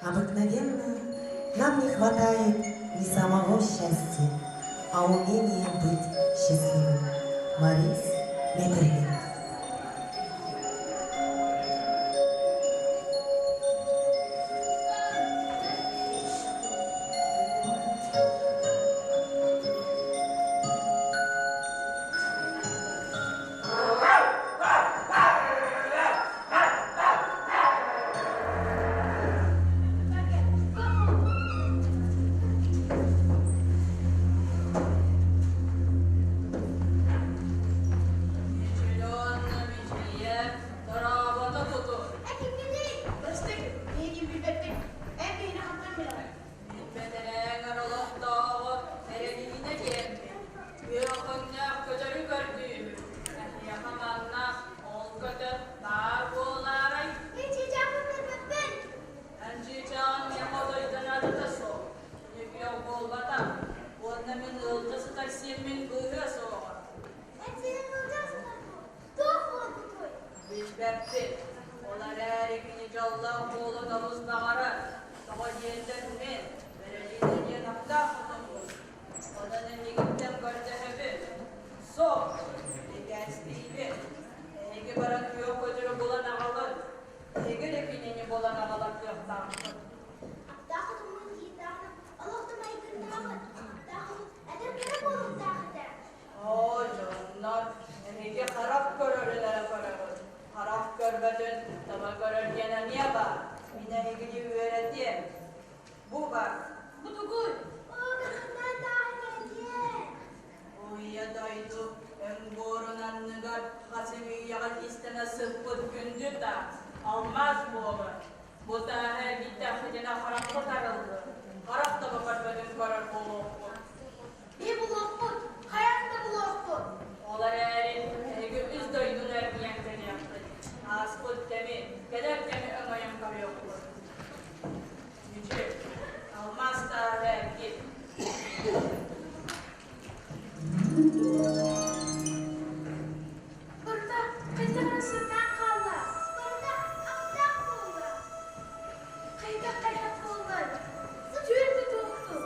Обыкновенно нам не хватает не самого счастья, а умения быть счастливым. Морис Метерлинг. Мичилион мичийэ, дорообото туту. Этиҥҥиний? Быстык, миигин билбэппин. Эн биһини хантан билэҕин? Бэтэрээн олохтооҕу Эрэниинэ диэммин. Күөх өҥнөөх көтөрү көрдүүбүн. Эһиэхэ манна ол көтөр баар буолаарай? Мин чыычаахпын көрбөппүн. Эн чыычааҕын миэхэ дойдон аадата суох. Кини күөх буолбатах. Уонна мин ыалдьа сытар сиэммин быыһыа суоҕа. Эн сиэн ыалдьа сытар дуо? Туох буолбутуй? Билбэппин. Ол эрээри кини дьоллоох буолуон олус баҕарар. Тоҕо диэтэр мин, Бэрэлиинэ диэн аптаах хотоммун. Онон эйигиттэн көрдөһөбүн. Суох, бирикээстиибин. Эһиги баран күөх көтөрү булан аҕалын. Эһиги эрэ кинини булан аҕалар кыахтааххыт. Аптаах хотоммун диир даҕаны олох да майгыннаабат. Аптаах хотун эдэр кэрэ буолуохтаах этэ. Оо, дьоннор, эһиги харах көрөрүн эрэ көрөҕүт. Харах көрбөтүн таба көрөр диэн эмиэ баар. Мин эһигини үөрэтиэм. Бу баар. Бу тугуй? Оо, кыргыттан тааһы кэлиэ. Уйа дойду өҥ-буорун анныгар хас үйэҕэ кистэнэ сыппыт күндү таас, алмаас буолар. Бу тааһы эргиттэххитинэ хараххыт арыллар, харах таба көрбөтүн көрөр буолуоххут. Биһи булуохпут, хайаан да булуохпут. Ол эрээри эһиги үс дойдуну эргийэн кэлиэххит. Ааспыт кэми, кэлэр кэми өҥөйөн көрүөххүт. Мүчү, алмаас тааһы эргит. Барыта хайдах эрэ сырдаан хаалла. Барыта аптаах буолла. Хайдах хайдах буоллай? Түөртэ туохту?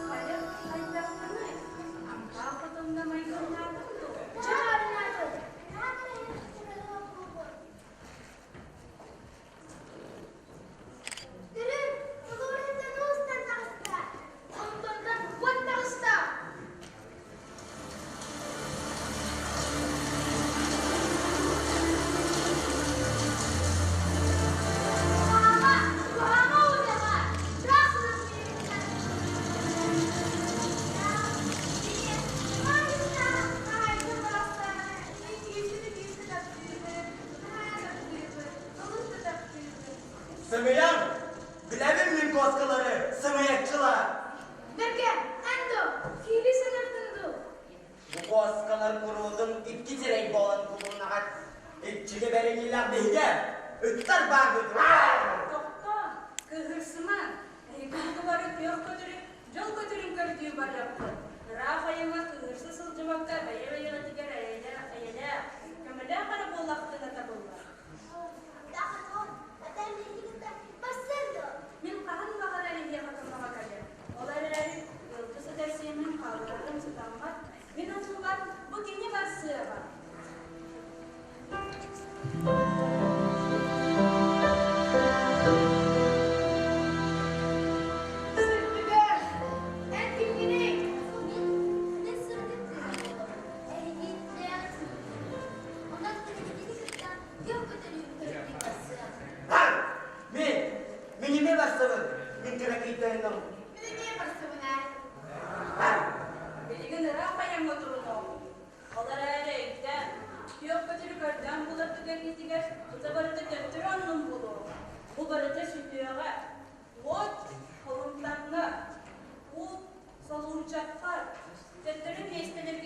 Хайа, хайдахпыный? Ампаа хотоҥҥо майгыннаатым дуо? Чаарынаатын. Түрүн, толуурунтан уустан таҕыста. Онтонтон уот таҕыста. Уһаама, уһаама удаҕа, чаах Сымыйаҥ! Билэбин мин куоскалары, сымыйаччылар! Бэргэн, эн дуу, киһилии санаартын дуу? Бу куоскалар куруутун икки сирэй буолан кулуннаҕат, иччигэ бэриниилээх биһигэ, ыттар баарбыт! Тохтоо, кыыһырсыма, эһиги бука бары күөх көтөрү, дьол көтөрүн көрдүү барыаххыт. Ыраах айаҥҥа кыыһырса сылдьыбакка бэйэ-бэйэҕитигэр эйэлээх, эйэлээх, көмөлөөх эрэ буоллаххытына табыллар. Мин хаһан баҕарар эһиэхэ көмөҕө кэлиэм. Ол эрээри ыалдьа сытар сиэммин хаалларарым сатаммат. Мин оннубар бу кини барсыаҕа. Сырдыгар, эн кимҥиний? Мин сырдык кыыс эһигиттээх Онон эһигини кытта күөх көтөрү көрдүү барсыам. Мин, мин эмиэ барсабын. Мин кыракыйдарыным. Мин эмиэ барсабын ээ. Билигин ыраах айаҥҥа турунуоҕум. Ол эрээри өйдөөн, күөх көтөрү көрдөөн булар түгэҥҥитигэр тута барыта төттөрү оннун булуоҕа. Бу барыта сүтүөҕэ. Уот холумтаҥҥа, уу солуурчахха, төттөрү миэстэлэригэр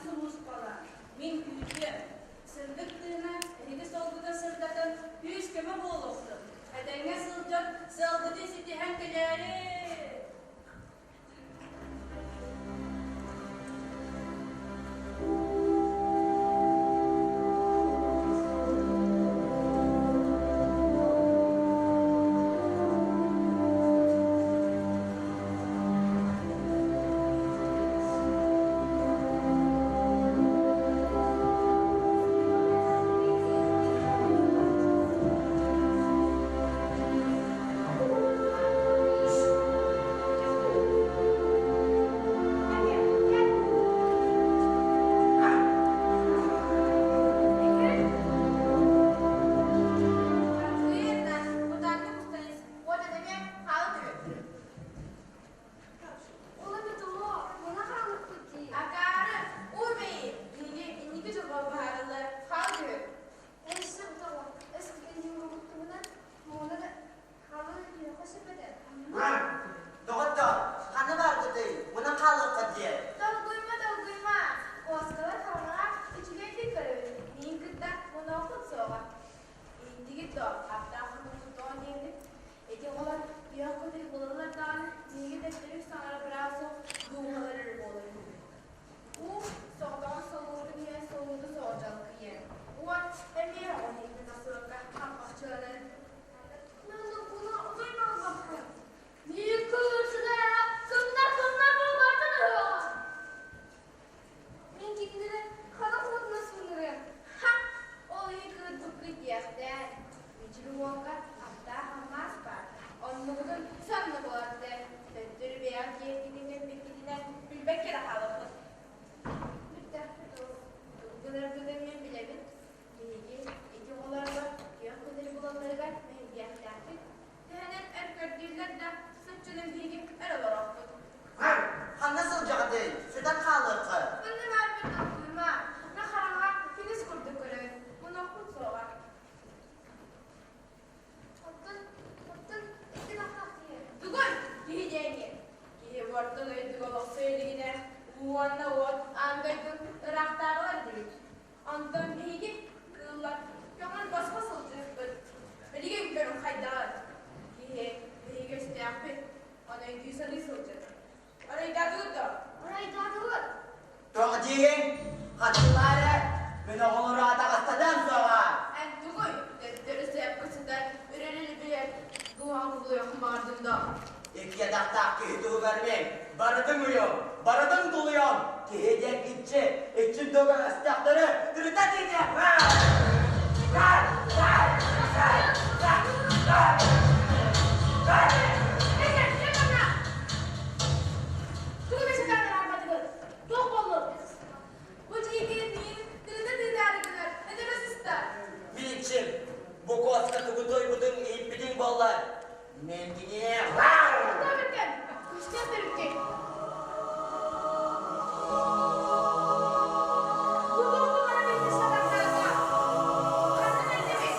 сулууспалаан, мин күүтүөм. Сырдык тыына эһиги солгута сырдатан күүс-көмө буолуохтун. Этэҥҥэ сылдьан сыалгытын ситиһэн кэлээри! Ол эбит олоо, муна хаалыкпыт дии. Акаары, уй-бэйи, биһиги инники дьолбор быһаарыллар хаал үһү. Эйсэх доҕор, эскитин уругуттубунан муна да хаалан үтүөххэ сөп этэ. Доҕоттоор, ханна бааргытый? Муна хаалыахха диэн. Долгуйма, долгуйма. Куоскалар хараҥаҕа үчүгэйдик көрөбүт. Миин кытта муноохут суоҕа. Иһиттигит дуо, аптаах хотугу тоҕо диэбит? Ити оҕолор күөх көтүр булаллар даҕаны биһиги төттөрү саҥара быраап суох дууһалар эрэ буолар үһүбүт. Уу соҕотоҕун солуурун иһэ солууну соҕодьалкыйыа. Уот эмиэ оҕо иһиттэн тахсыбакка хаппахчыланар. Биир кыырсыгара кымнар-кымнар буолбартан ыһыаҕа. Мин кинилэри харах уотунан суунарыам. Ха! Ол иһин кыырбыккыт диэхтээн. Мичил уолга аптаах алмаас баар. Оннугутун сонно буларда. Төттөрү бэйэҕит диэбиккитин кэлбиккитинэн билбэккэ эрэ хаалыаххыт. Бүттэхпит ол. Тугу гынаргытын мин билэбин. Биһиги ити оҕолорго күөх күнү булалларыгар мэһэйдиэхтээхпит. Төһөнөн өр көрдүүллэр да, соччонон биһиги өр олоруохпут. Ханна сылдьаҕытый? Сүтэн хаалыахха. Манна баарбын долгуйума. На хараҥаҕа күнүс курдук көрөбүт. Мунуохпут суоҕа. Оттон, оттон ити лахтах киһи. Тугуй? Киһи диэҥҥин. Киһи орто дойдуга олохсуйа илигинэ уонна уот аан дойду ыраахтааҕылар диибит. Онтон биһиги, кыыллар, көҥүл босхо сылдьыахпыт. Билигин көрүҥ хайдаҕын. Киһи, биһиги өстөөхпүт, ону өйдүү саныы сылдьын. Оройдоотугут дуо? Оройдоотугут. Тоҕо диигин? Хатылаа эрэ, мин оҕолору атаҕастатыам суоҕа. Эн тугуй? Төттөрү сөпкө сытар, үрэрин билэр, дууһаҥ кубулуйуоххун баҕардыҥ дуо? Икки атахтаах киһи туһугар мин барытын уйуом, барытын тулуйуом. Киһи диэн иччи, иччим туһугар өстөөхтөрү тырыта тиийиэх! Тугу бэчэтээн араарбатыгыт? Туох буоллун? Бу дьиикин миин тырыта тыытаары гынар, этэрэ сыста. Мин иччим, бу куоска тугу тойбутун иһиппитиҥ буоллар, Мен киниэ Томиккэн, күстэн төрүккэй. Бу туох туһана билбит сатаннаата? Ханна кэллибит?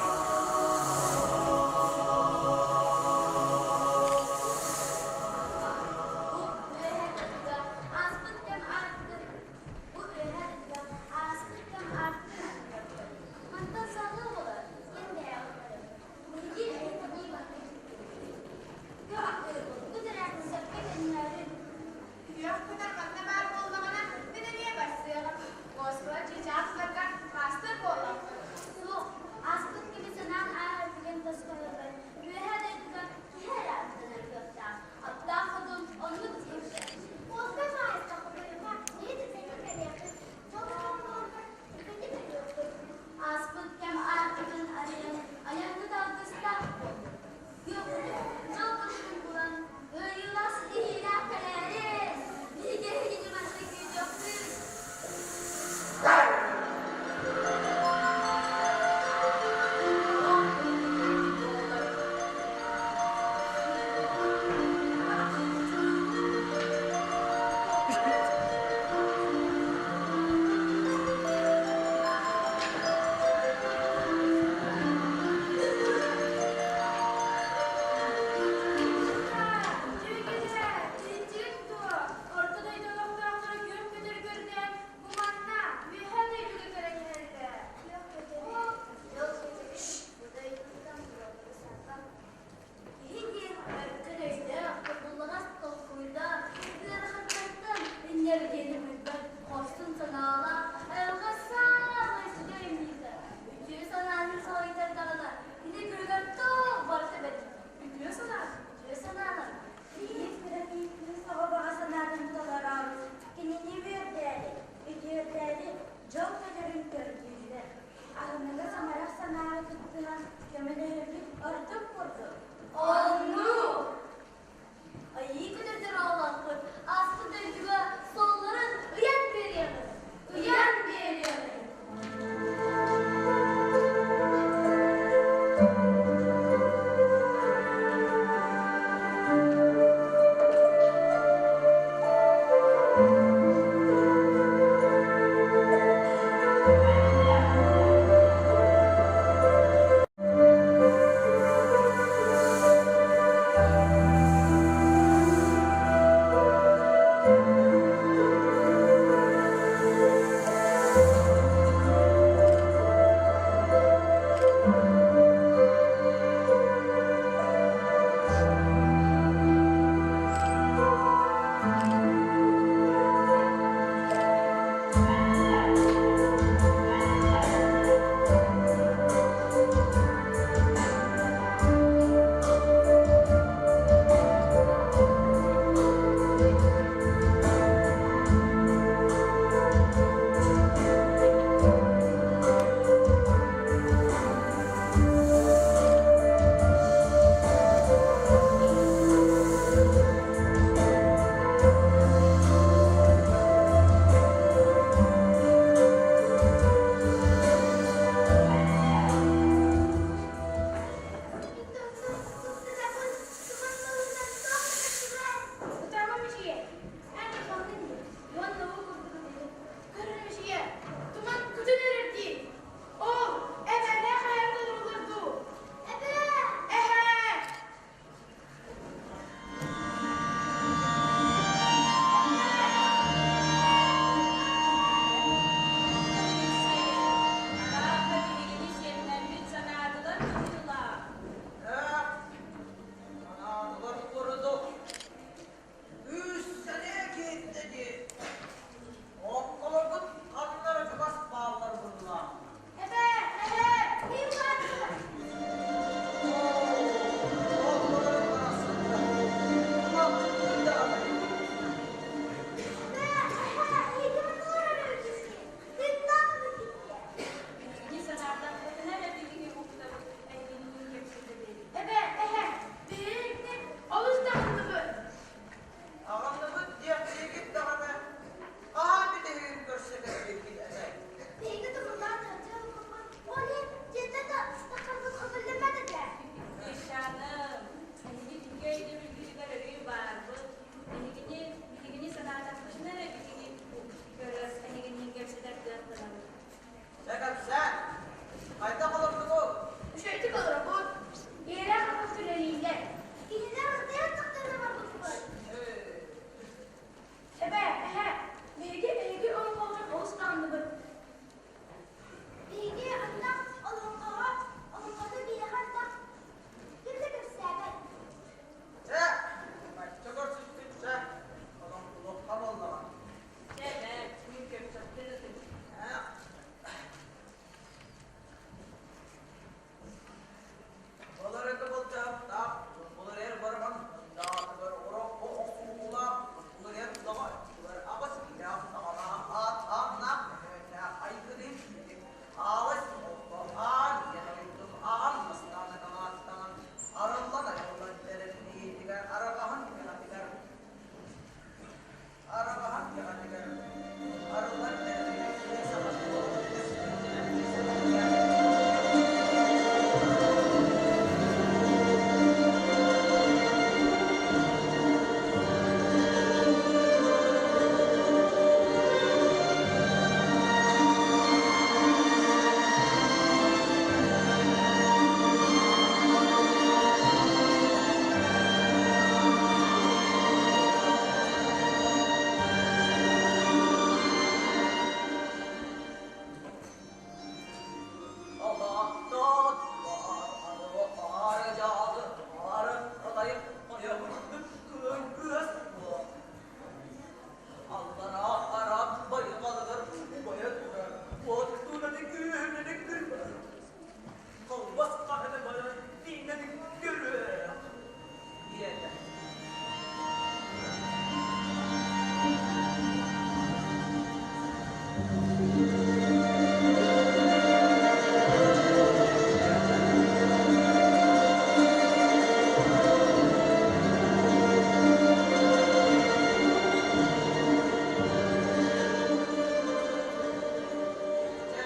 Дьэ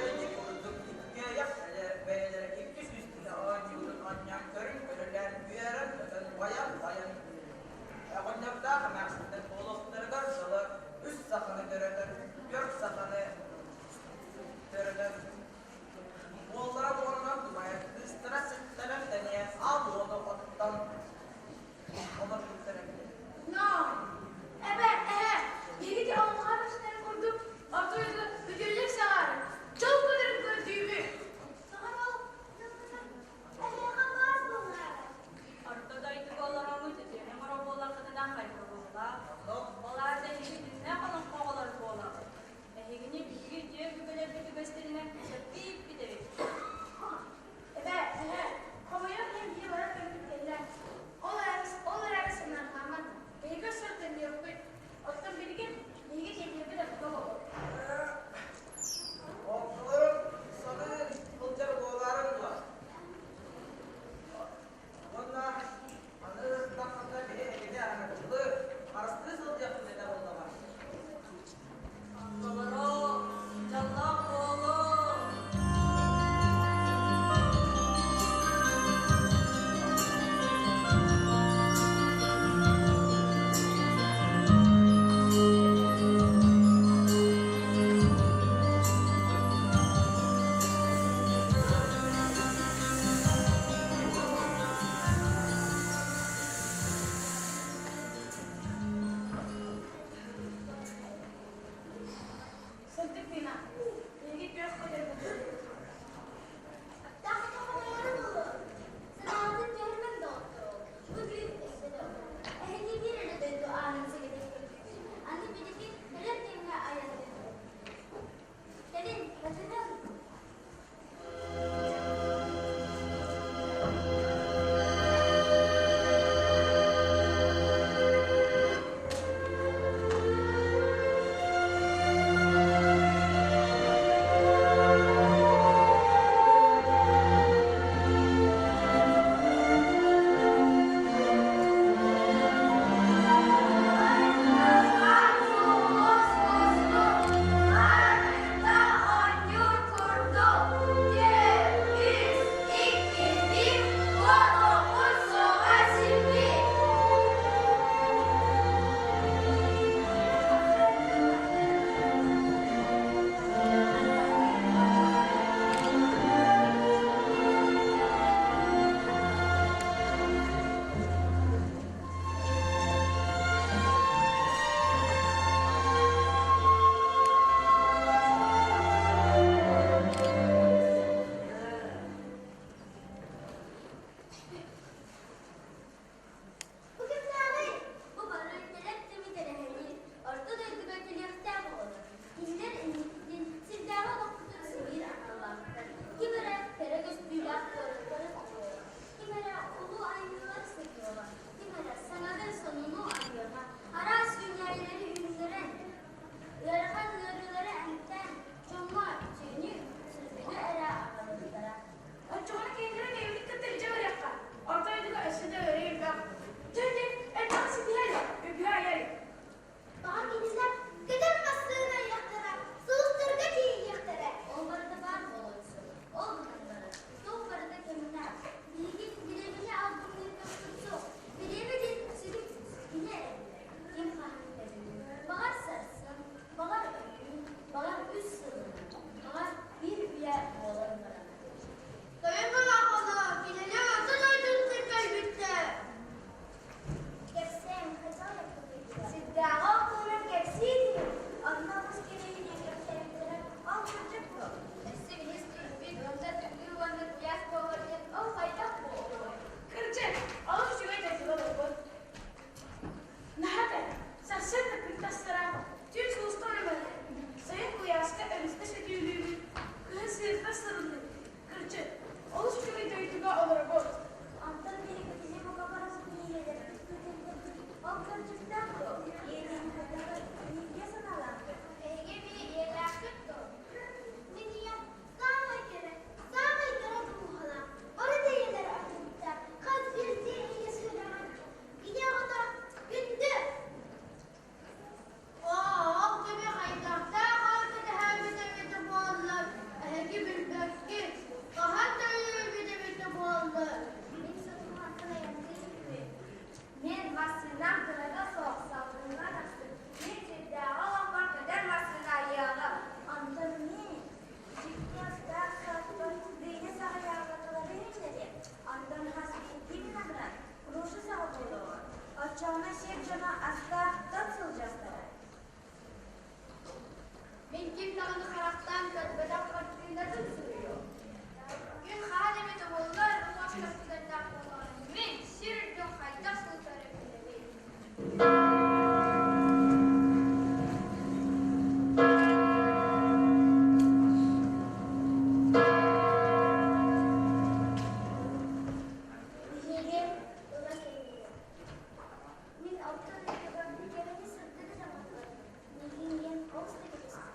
ити курдук иккиэйэх бэйэлэрэ 200 киһи оонньуурун оонньоон көрүн-көрүлээн үөрэн-көтөн байан-байан Оҕонньордоох эмээхситтэр олохторугар дылы үс саханы төрөтөн, түөрт саханы. даҕаны харахтаан көрбөтөх хартыынатын суруйуом. Күн хаһан эмит уһуллар уҥуох түгэннээх буоллаҕына, мин сир үрдүн хайдах сылдьары билэбин. Биһиги ыла кэллилэр. Мин орто дойдуга кэрэни сырдыгы таҥарбын. Миигин диэн олус да кэтэспит.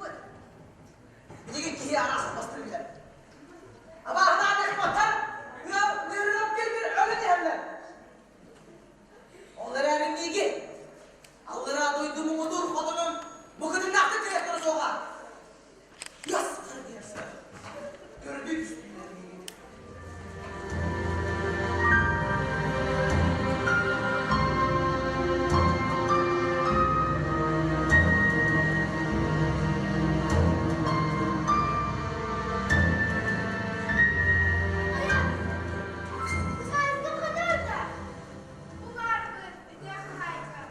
Сыспыт. Билигин киһи араас албастары билэр. Абааһынаан ыкпаттар, ыал ыарыылар бир-бир өлөн иһэллэр. Ол эрээри миигин, аллараа дойду муҥутуур хотонун букатыннаахтык кыайыахтара суоҕа. Яс Көрдүү түстүлэр миигин. Хаһаайка ханарда? Бу баарбын, үтүө хаһаайка.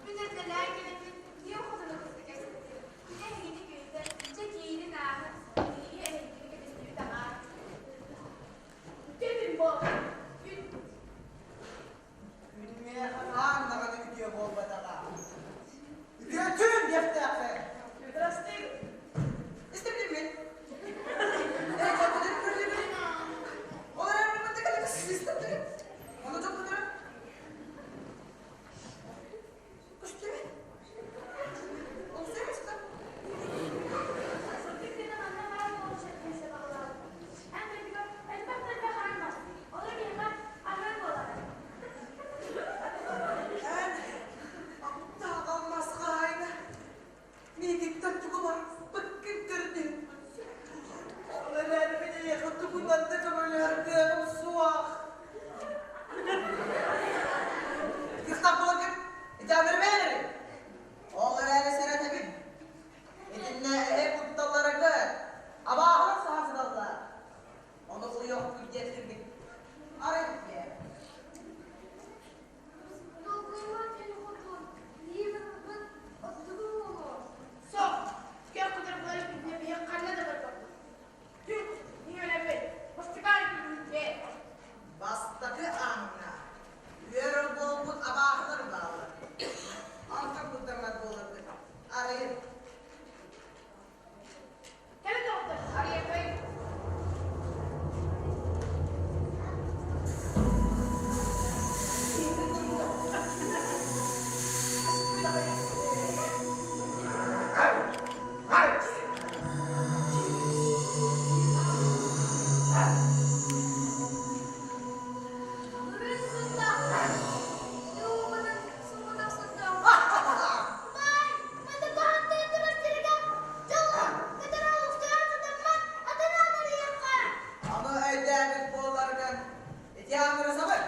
Мин эрдэлээн кэлэммин, дьиэм хотону кытта кэпсэттим. Кини эһигини күүтэр, дьэ киирин ааһын, биһиги эһигини кэтэстибит аҕаа. Үтүө күн буоллун. Күн. Күн миэхэ хаан даҕаны үтүө буолбатаҕа. Үтүө түүн диэхтээххэ. Здравствуй. Истибитим мин. Эй, дьоппутун көрдүбүт. Ол эрэн мындык системтик. Ону дьоппутун. Көстүбүт. Олус эмистер. Сырдык күнү манна баар буолуш этмесе баҕалаабыт. Эн дойдуга элбэх да элбэх аан бар. Олор миэхэ аһыы буолар. Эн аттаах алмаас хаайна. Миигиттэн тугу барбыккын көрдүм. Ол эрээри мин эйиэхэ тугунан да көмөлөһөр кыаҕым суох. Кыахтаах буоларгын итэҕэтэрмээн Ол эрээри сэрэтэбин. Итиннэ эһэ кутталларыгар абааһылар саһа сыталлар. Ону улуйуохпут диэтирбит. Арай диэ. Долгуйума күн хотун, биир ылбыт оттугу буолуо. Соп, көх көтөр буолар күнү биһи ханна да барбаппыт. Түн, үөрэммит, бастакаан күнү Бастакы ааҥҥа үөрэр буолбут абааһылар бааллар. Онтон куттаммат буоларгыт арыйын. Кэлин доҕоттор, арыйыаххайын. Бүгүн сыннахтар, уубунан суммутах сыннах. Бай, мата баһантан турар сиргэ дьоллоох көтөр олохтоох сатаммат атын аанарыйахха. Аны өйдөөбүт буоларгын ити аҥырысабын.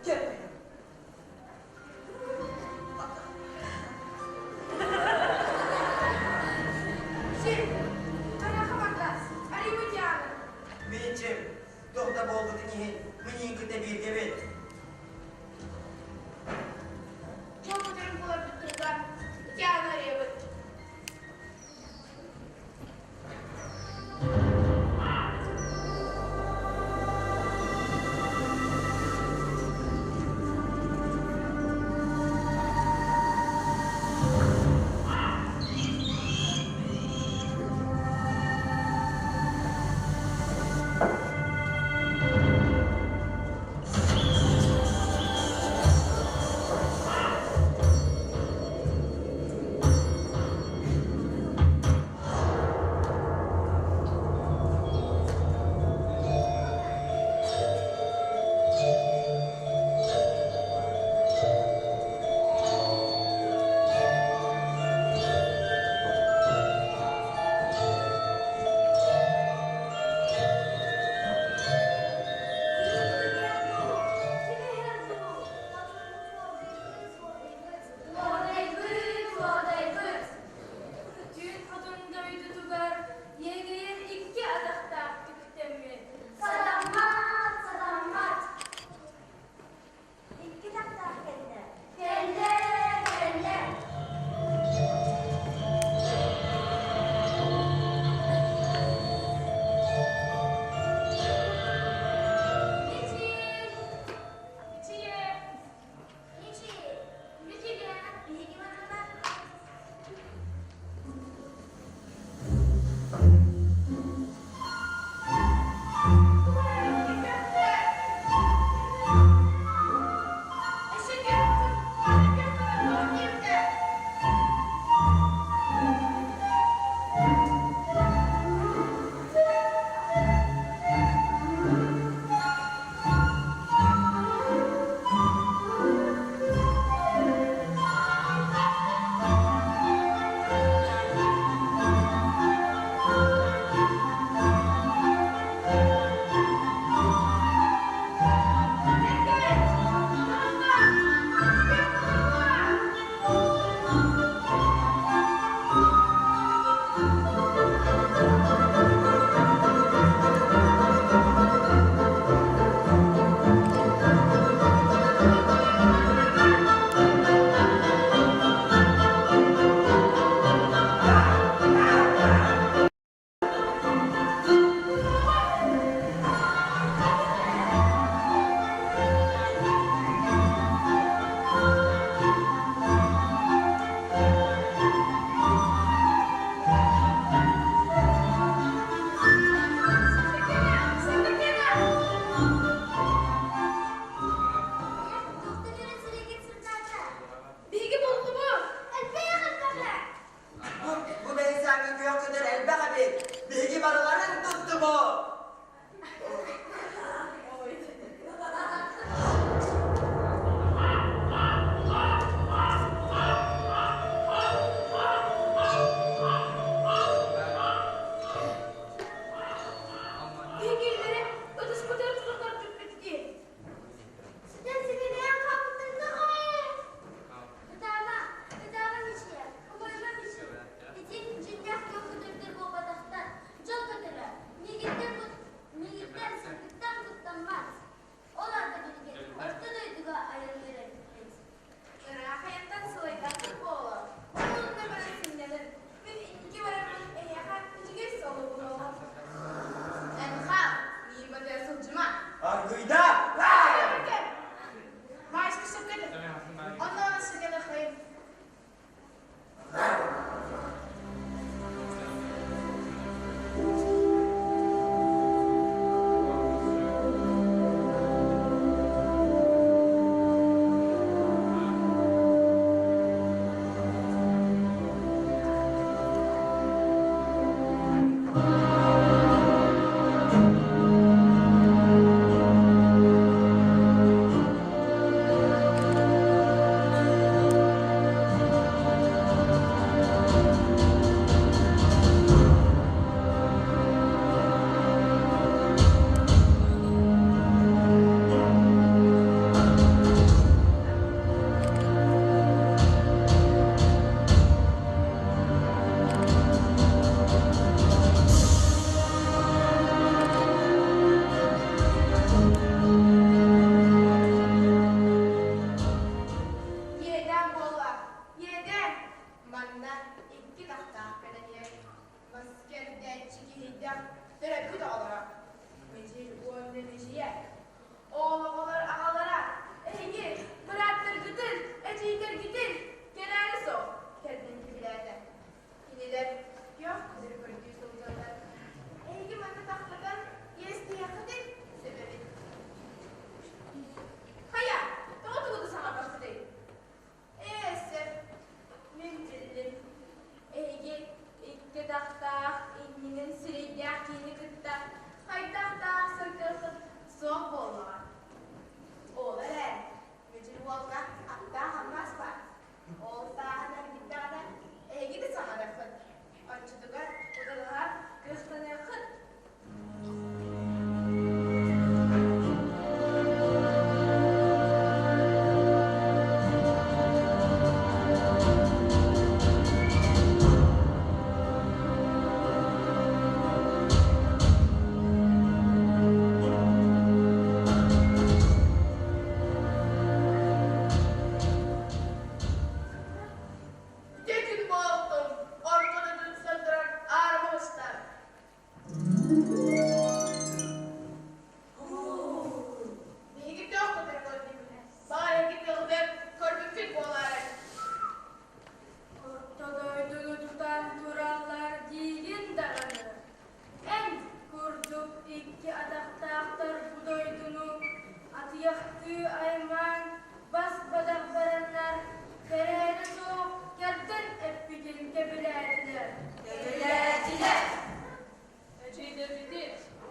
Киэр. Сир, тараха барда, арыйбыт яаны. Миичим, туох да буолбутун иһин, миниин кытта бииргэбит. Туох көтөрүн буларбыт туһугар, ити ааны арыйабыт.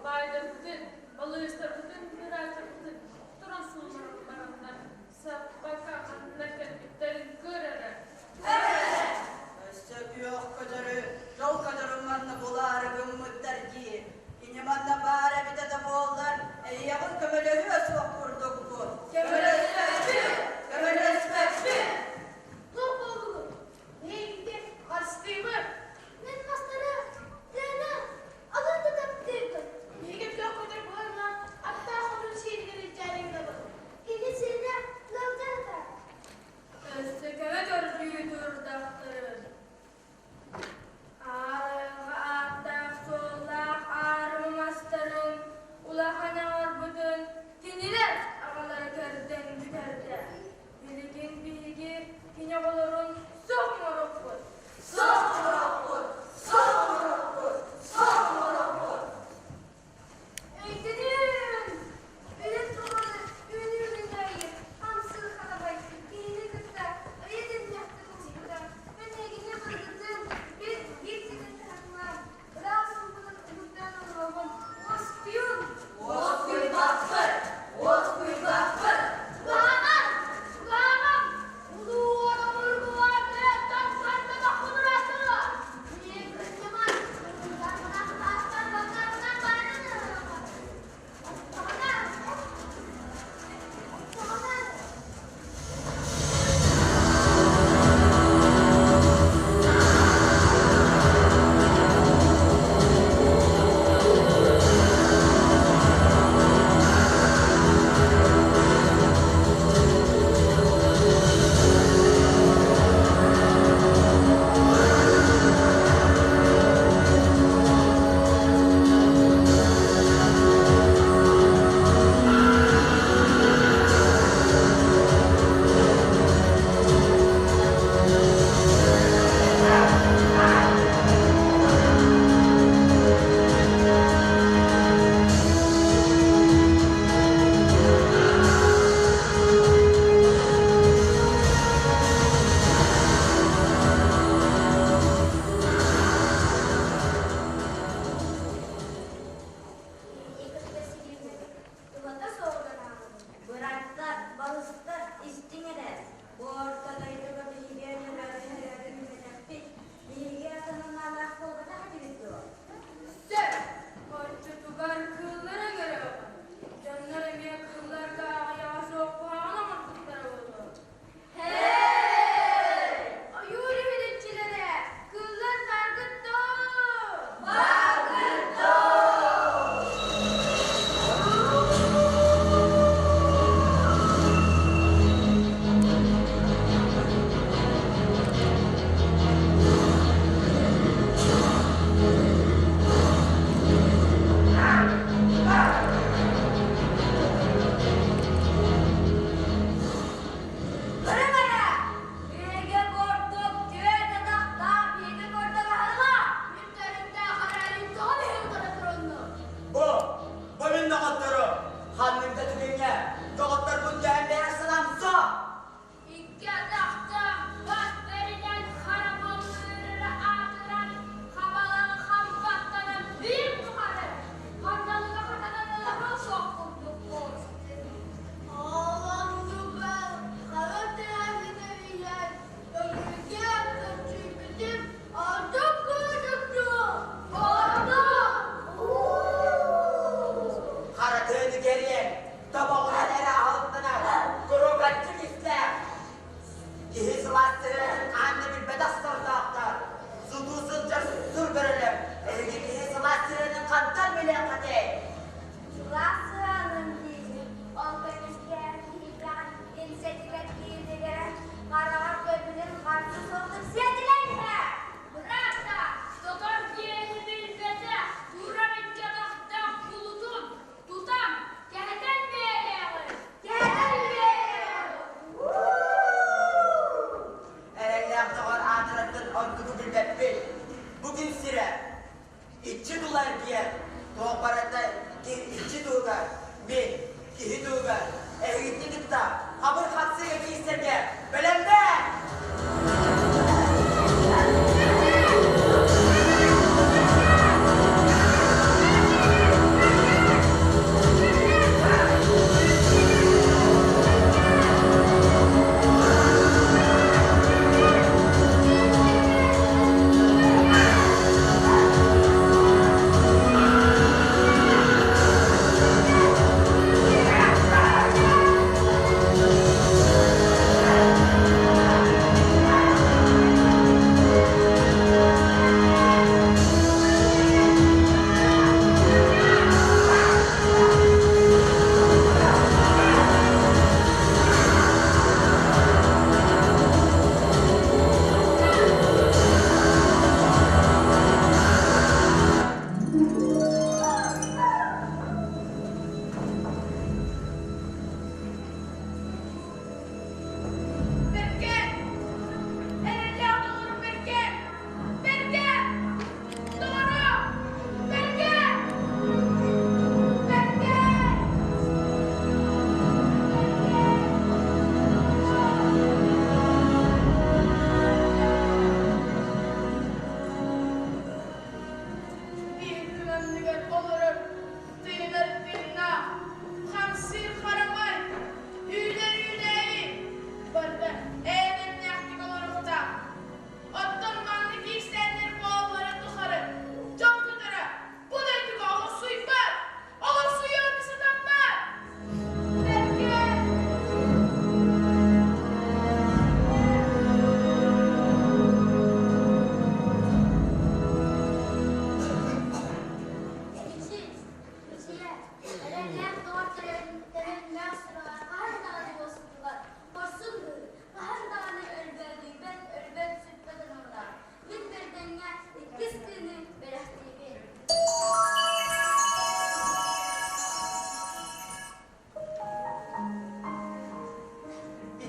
Баайдарбытын, балыыстарбытын, бырааттарбытын туран суулларан бараннар, саппака ханна кэлбиттэрин көр эрэ. Өссө күөх көтөрү, дьол көтөрү манна булаары гыммыттар дии. Кини манна баар эбитэ да буоллар, эйиэхин көмөлөһүө суох курдукпут. Көмөлөспөппүт! Көмөлөспөппүт! Туох буоллугут? Эйигин харыстыыбын. Мин мастары, тыаны, алын да таптыыбын. Биһиги күөх көтөр буолан аттаах хотун сииригэр.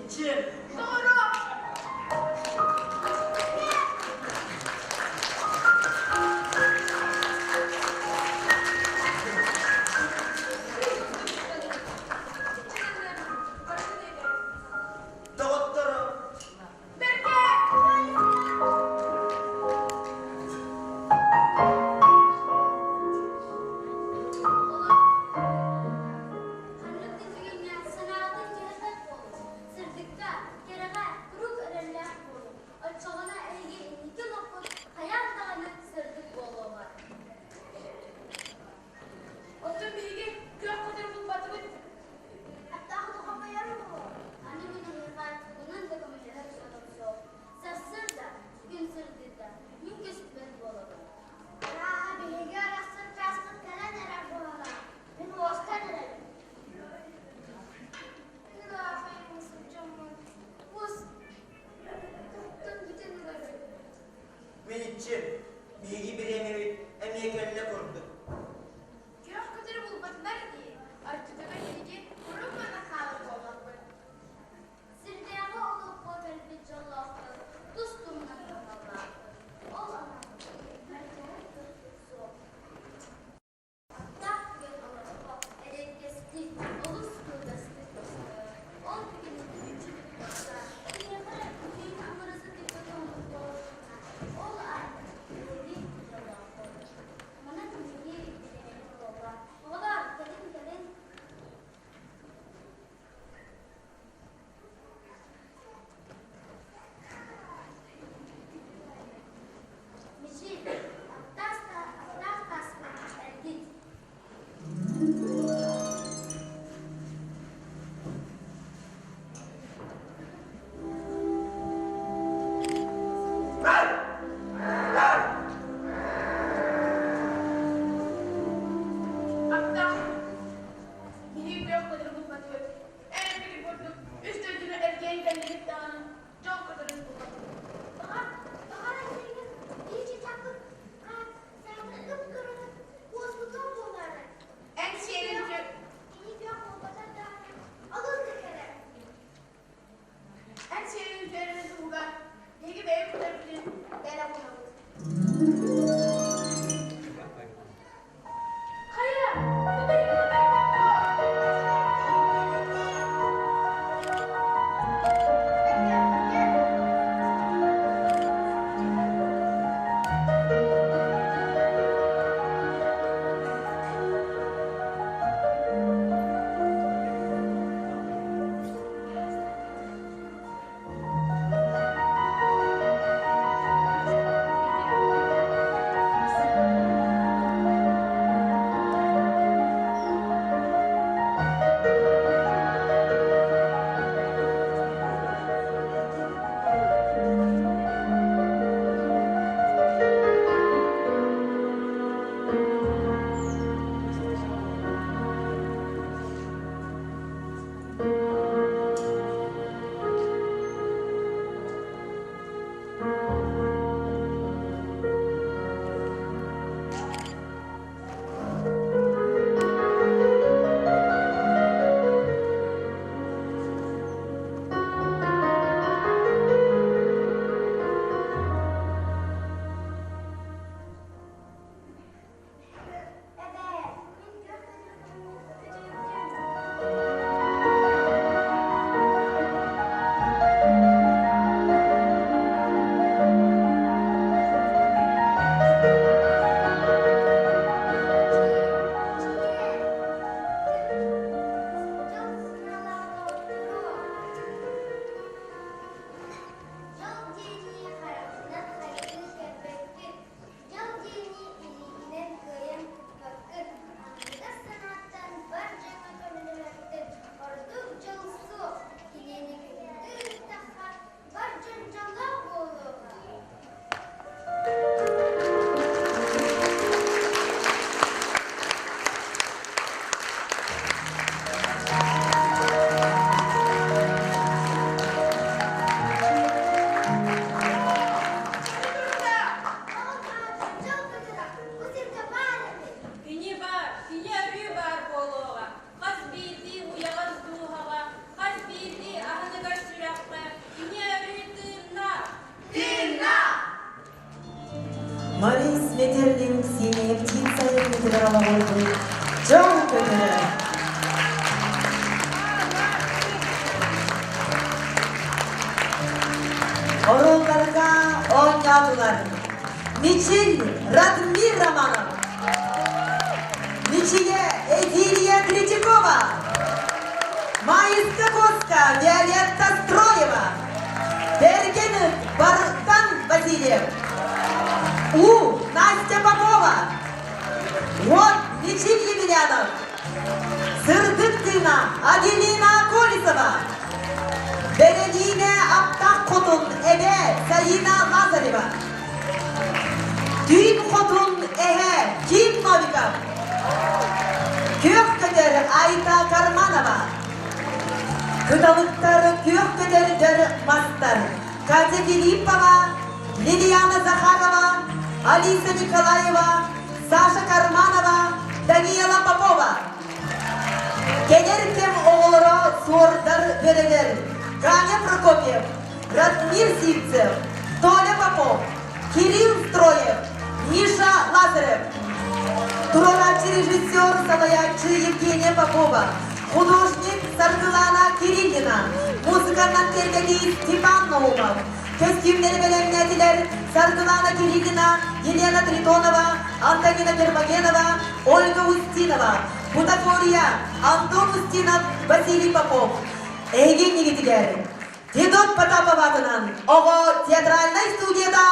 Иччим! Доҕоруом! Доҕотторум! Бэркэ! Ханнык да түгэҥҥэ санаатын түһэрбэт буолуҥ. Сырдыкка, кэрэҕэ. Морис Метерлинг Синяя птица айымньытыгар олоҕурбут дьол көтөрө. Оруолларга оонньоотулар Мичил Радмир Романов, Мичийэ Эдилия Третьякова, Майыска Коска Виолетта Строева, Бэргэн Барыктан Васильев, У Настя Попова, Уот Мичил Емельянов, Сырдык тыына Аделина Колесова, Бэрэниинэ Аптах Хотун эбэ Саина Лазарева, Түүн Хотун эһэ Ким Новиков, Күөх көтөр Айта Карманова, Кыталыктар күөх көтөрдөр мастар Катя Филиппова, Лилиана Захарова, Алиса Николаева, Саша Карманова, Даниэла Попова. Кэлэр кэм оҕолоро суордар бөрөлөр Ганя Прокопьев, Радмир Сивцев, Толя Попов, Кирилл Строев, Миша Лазарев. Туруорааччы режиссер, салайааччы Евгения Попова, художник Саргылана Кириллина, музыканнан кэргэнии Степан Наумов, көстүүмнэри бэлэмнээтилэр Саргылана Кириллина, Елена Тритонова, Антонина Гермогенова, Ольга Устинова, Бутафория, Антон Устинов, Василий Попов. Эһиги иннигитигэр Федот Потапов аатынан оҕо театральнай студията.